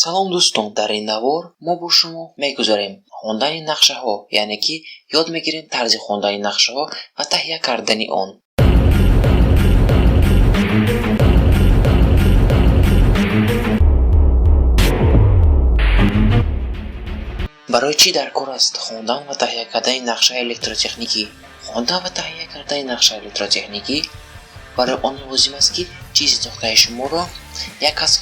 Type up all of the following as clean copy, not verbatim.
Салом, дӯстон! Дар ин навор мо бо шумо мегузарем хондани нақшаҳо, яъне ки ёд мегирем тарзи хондани нақшаҳо ва таҳия кардани он. Барои чӣ дар кор аст хондан ва таҳия кардани нақшаи электротехникӣ? Хондан ва таҳия кардани нақшаи электротехникӣ барои он лозим аст, ки чизи сохтаи шуморо як кас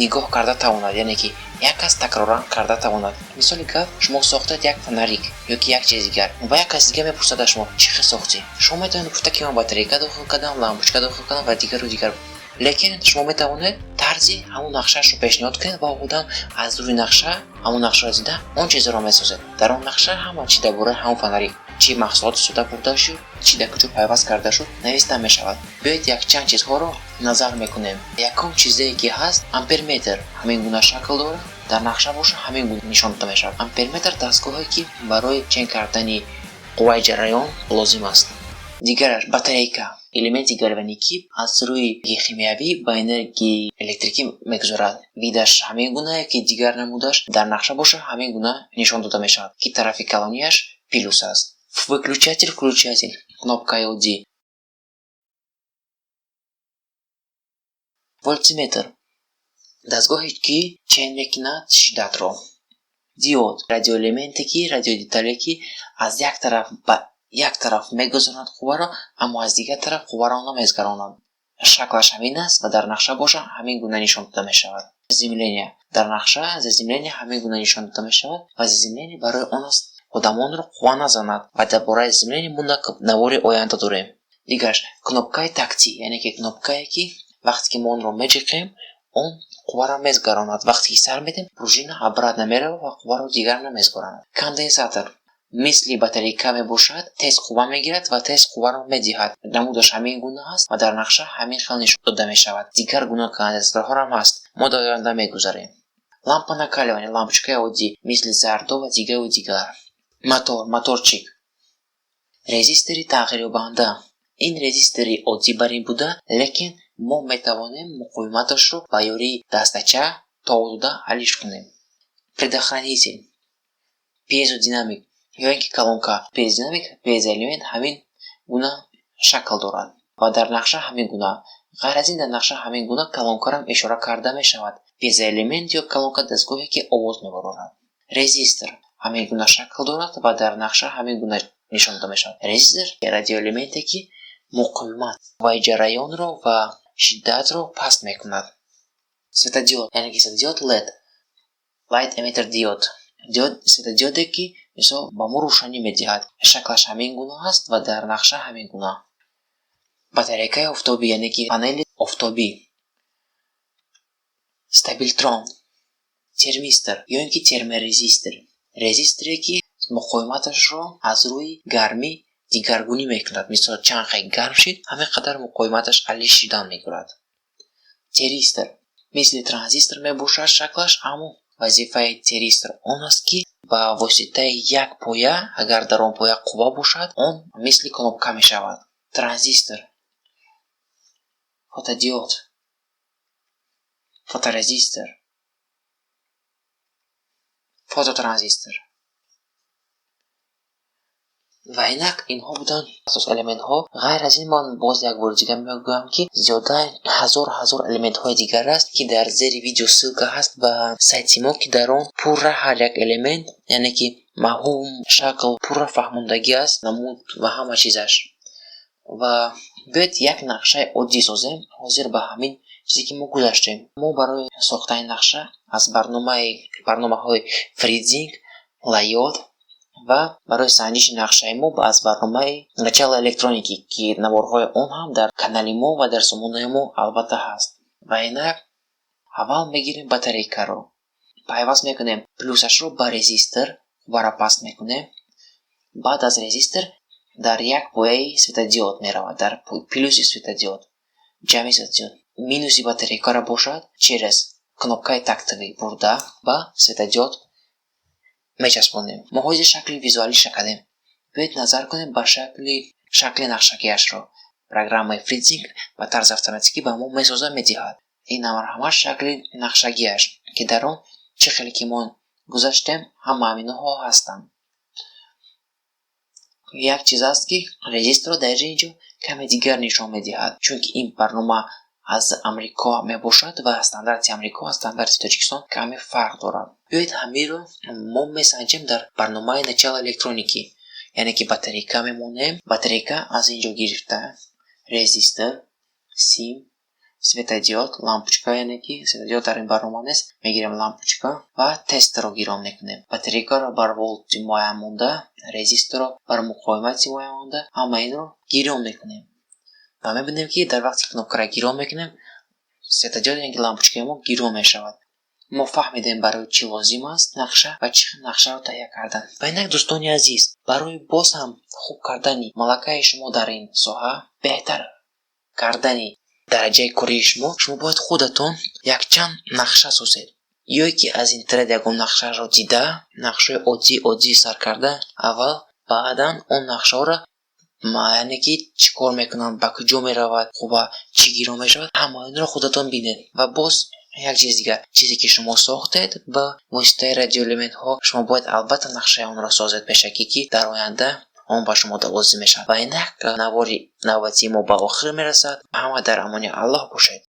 нигоҳ карда тавонад, яъне ки як кас такроран карда тавонад. Мисоли гап, шумо сохтед як фонарик ё ки як чизи дигар ва як каси дигар мепурсад аз шумо: чӣ хел сохтӣ? Шумо метавонед гуфта, ки ман батарейка дохил кардам, лампочка дохил кардам ва дигару дигар, лекин шумо метавонед тарзи ҳамон нақшаашро пешниҳод кунед ва одам аз рӯи нақша, ҳамон нақшаро дида, он чизро месозад. Дар он нақша ҳама чи дар бораи ҳамон фонарик, чӣ маҳсулот истода бурда шуд, чӣ дар куҷо пайваст карда шуд, нависта мешавад. Биёед, якчанд чизҳоро назар мекунем. Якум чизе ки ҳаст, амперметр ҳамин гуна шакл дорад, дар нақша боша ҳамин гуна нишон дода мешавад. Амперметр дастгоҳе, ки барои чен кардани қувваи ҷараён лозим аст. Дигараш батарейка, элементи галваникӣ, аз рӯи химиявӣ ба энергияи электрикӣ мегузарад. Видаш ҳамин гуна, ки дигар намудаш дар нақша боша ҳамин гуна нишон дода мешавад, ки тарафи калонияш плюс аст. Выключатель, включатель, кнопкаи оддӣ. Вольтметр, дастгоҳе, ки чен мекунад шиддатро. Диод, радиоэлементе ки, радиодетале, ки аз як тараф ба як тараф мегузаронад қувваро, аммо аз дигар тараф қувваро намезгаронад. Шаклаш ҳамин аст ва дар нақша боша ҳамин гуна нишон дода мешавад. Заземление, дар нақша заземление ҳамин гуна нишон дода мешавад ва заземление барои он аст, одамонро қувва назанад ва дар бораи заземление мо навори оянда дорем. Дигараш кнопкаи тактӣ, яъне ки кнопкае, ки вақте ки мо онро меҷиқем, он қувваро мезгаронад. Вақте ки сар медем, пружина обратно меравад ва қувваро дигар намезгаронад. Конденсатор мисли батарейка мебошад, тез қувва мегирад ва тез қувваро медиҳад. Намудаш ҳамин гуна аст ва дар нақша ҳамин хел нишон дода мешавад. Дигар гуна конденсаторҳоам ҳаст, мо дар оянда мегузарем. Лампа накаливания, лампочкаи оддӣ, мисли зардо ва дигару дигар. Мотор, моторчик. Резистори тағйирёбанда. Ин резистори оддӣ бар ин буда, лекин мо метавонем муқовиматашро ба ёрии дастача тов дода алиш кунем. Предохранитель, пьезодинамик ё ин ки колонка. Пьезодинамик, пьезоэлемент ҳамин гуна шакл дорад ва дар нақша ҳамин гуна. Ғайр аз ин, дар нақша ҳамин гуна колонкарам ишора карда мешавад. Пьезоэлемент ё колонка, дастгоҳе, ки овоз мебарорад. Резистор ҳамин гуна шакл дорад ва дар нақша ҳамин гуна нишон дода мешавад. Резистор радиоэлементе, ки муқовимат ва ҷараёнро ва шиддатро паст мекунад. Светодиод, яъне ки светодиод LED, light emitter diode, диод, светодиоде, ки мисол ба мо рӯшанӣ медиҳад. Шаклаш ҳамин гуна аст ва дар нақша ҳамин гуна. Батарейкаи офтобӣ, яъне ки панели офтобӣ. Стабилитрон. Термистор ё ин ки терморезистор, резисторе, ки муқовиматашро аз рӯи гармӣ дигаргунӣ мекунад. Мисол, чанд хел гарм шид, ҳамин қадар муқовиматаш алиш шидан мегирад. Тиристор мисли транзистор мебошад шаклаш, аммо вазифаи тиристор он аст, ки ба воситаи як поя, агар дар он поя қувва бошад, он мисли кнопка мешавад. Транзистор. Фотодиод, фоторезистор, фототранзистор. Ва инак, инҳо буданд асос элементҳо. Ғайр аз ин, ман боз як бори дигар мегӯям, ки зиёдаи ҳазор ҳазор элементҳои дигар аст, ки дар зери видео ссылка ҳаст ба сайти мо, ки дар он пурра ҳар як элемент, яъне ки мафҳум, шакл пурра фаҳмондагӣ аст, намуд ва ҳама чизаш. Ва биёед, як нақшаи оддӣ созем ҳозир ба ҳамин чизе, ки мо гузаштем. Мо барои сохтани нақша аз барномаҳои Фридзинг, Лайот ва барои санҷиши нақшаи мо аз барномаи Начало электроники, ки наворҳои он ҳам дар канали мо ва дар сомонаи мо албатта ҳаст. Ва инак, аввал мегирем батарейкаро, пайваст мекунем плюсашро ба резистор, қувваро паст мекунем. Баъд аз резистор дар як пояи светодиод меравад, дар плюси светодиод, ҷамъи светодиод. Минуси батарейкаро бошад, через кнопкаи тактовӣ бурда ба светодиод мечаспонем. Мо ҳозир шакли визуалиша кардем. Биёед, назар кунем ба шакли нақшакиашро. Программаи Фридзинг ба тарзи автоматикӣ ба мо месоза, медиҳад. Ин ҳамаш шакли нақшагиаш, ки дар он Чӣ хеле ки мо гузаштем, ҳама ҳаминҳо ҳастанд. Як чиз аст, ки резисторро дар ин ҷо каме дигар нишон медиҳад, чунки ин барнома аз Амрико мебошад ва стандарти Амрико аз стандарти Тоҷикистон каме фарқ дорад. Биёед, ҳаминро мо месанҷем дар барномаи «Начало электроники», яъне ки батарейка мемонем. Батарейка аз ин ҷо гирифта, резистор, сим, светодиод, лампочка, яъне ки светодиод дар ин барнома нест, мегирем лампочка ва тестерро гирон мекунем. Батарейкаро бар волти муайян монда, резисторро бар муқовимати муайян монда, ҳама инро гирон мекунем ва мебинем, ки дар вақте кнопкаро гирон мекунем, светодиод, яъне ки лампочкаи мо гирон мешавад. Мо фаҳмидем, барои чӣ лозим аст нақша ва чӣ хел нақшаро таҳия кардан. Ва инак, дӯстони азиз, барои боз ҳам хуб кардани малакаи шумо дар ин соҳа, беҳтар кардани дараҷаи кории шумо, шумо бояд худатон якчанд нақша созед ё ки аз интернет ягон нақшаро дида, нақшаҳои оддӣ оддӣ сар карда аввал, баъдан он нақшаҳоро, яъне ки чӣ кор мекунанд, ба куҷо меравад қувва, чӣ гирон мешавад, ҳама инро худатон бинед. Ва боз як чизи дигар: чизе ки шумо сохтед ба воситаи радиоэлементҳо, шумо бояд албатта нақшаи онро созед пешакӣ, ки дар оянда он ба шумо лозим мешавад. Ва инак, навори навбатии мо ба охир мерасад. Ҳама дар амони Аллоҳ бошед.